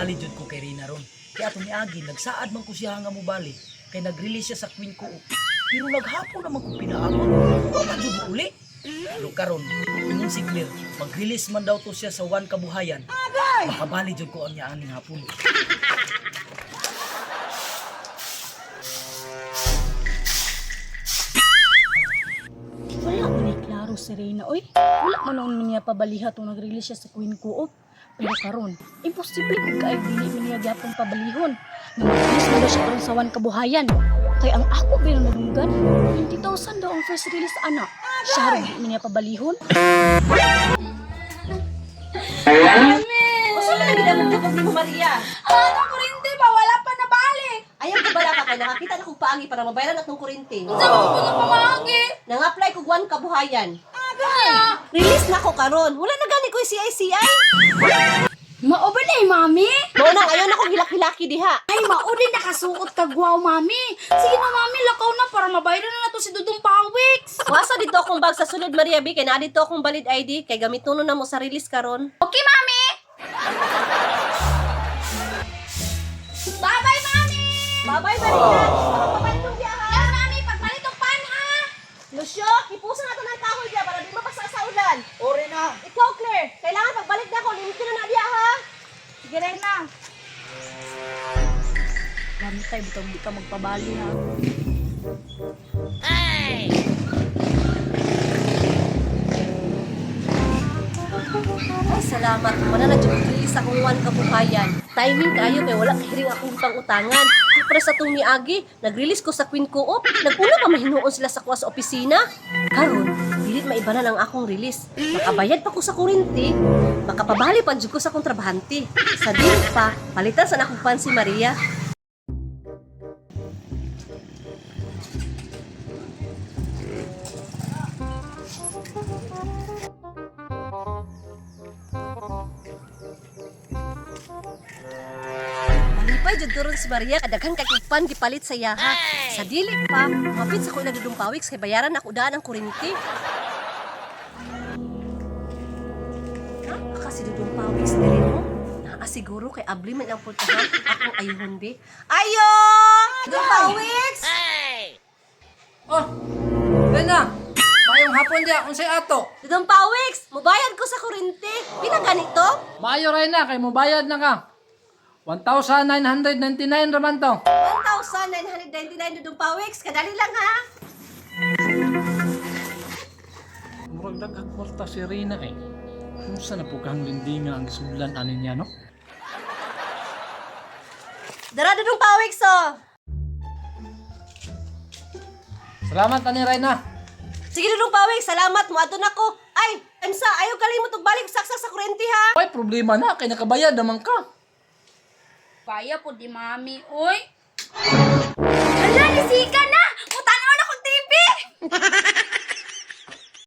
Makabali jud ko kay Rina ron. Kaya atong niagi nagsaad man ko siya nga mobali kay nag-release siya sa Queen ko. Pero naghapon naman ko pinaamang. Wala jud mo uli. Pero karon, ingon si Claire, mag-release man daw to siya sa One Kabuhayan. Makabali jud ko ang niya hapon. Wala man ay klaro si Reyna, oy. Wala man noon niya pabaliha tong nag-release siya sa Queen Co-op. Pero karon, imposible kung kaay dili man niya gyapon pabalihon. Nga mag-release na daw siya karon sa One Kabuhayan. Kay ang ako ba yung nadunggan? 20,000 daw ang first release ana. Siya rin di man niya pabalihon. Usa man ang gidamog nimo, Maria? Ah, atong kurente ba? Wala pa nabalik. Ayaw ko bala ka kay nakakita na kong paagi para mabayaran atong kurente. Unsa man ko na pamaagi? Nang-apply kog One Kabuhayan. Kaya, Release na ko karon. Wala na gani ko CICI. Mao ba na eh, mami? Mao nang ayaw na kong hilaki-hilaki diha. Ay, mao din nakasuot ka guwaw, mami. Sige na, mami, lakaw na para mabayaran na nato si Dudong Pawiks. Wasa dito akong bag sa sulod, Maria B, kay naa dito akong valid ID kay gamitonon na mo sa release karon. Okay, mami. Bye-bye, mami. Bye-bye, Maria. Pagpapalit diha ha. Yes, mami. Pagpalit og pan, ha? Lucio, hipusan nato ng kahoy diha para di mabasa sa ulan. Ore na! Ikaw, Claire, kailangan pagbalik na ako. Limpyo na na diha ha. Sige, Reyna. Bantay, butang di ka magpabali ha. Ay, salamat. Wala na jud release akong One Kabuhayan. Timing kaayo kay wala kahiring akong pangutangan. Di sa tong niagi, nag-release ko sa Queen Co-op. Nagpuna pa mahinuon sila sa kuha sa opisina. Karon, dili maibanan ang akong release. Makabayad pa ko sa kurinti. Makapabali pa jud ko sa akong trabahante. Sa dili pa, palitan sa akong pan si Maria. Malipay jud turon si Maria kadaghan kay kong pan gipalit sa iyaha. Sa dili pa, mapit sa ko ila pawiks kay bayaran ako daan ang kurinti. Ha? Kasi dudong pawiks diri no? Naa siguro kay abli man ang pultahan akong ayuhon be. Ayo! Dudong pawiks! Oh, Rena, mayong hapon dia, unsay ato? Dudong pawiks, mubayad ko sa kurinti. Pila ganito? Maayo Rena, kay mobayad na ka. 1,999 raman to. 1,999 dudong pawiks. Kadali lang ha. Murag daghang kwarta si Rena eh. Unsa na po kang lindinga ang gisudlan ani niya no? Dara dudong pawiks oh. Salamat ani Rena. Sige dudong pawiks, salamat mo adto nako. Ay, Emsa, ayaw kalimot og balik saksak sa kurinti ha. Ay problema na kay nakabayad naman ka. Kaya po di, mami, oy. Hala, nisika na! Mutanaw na kong TV!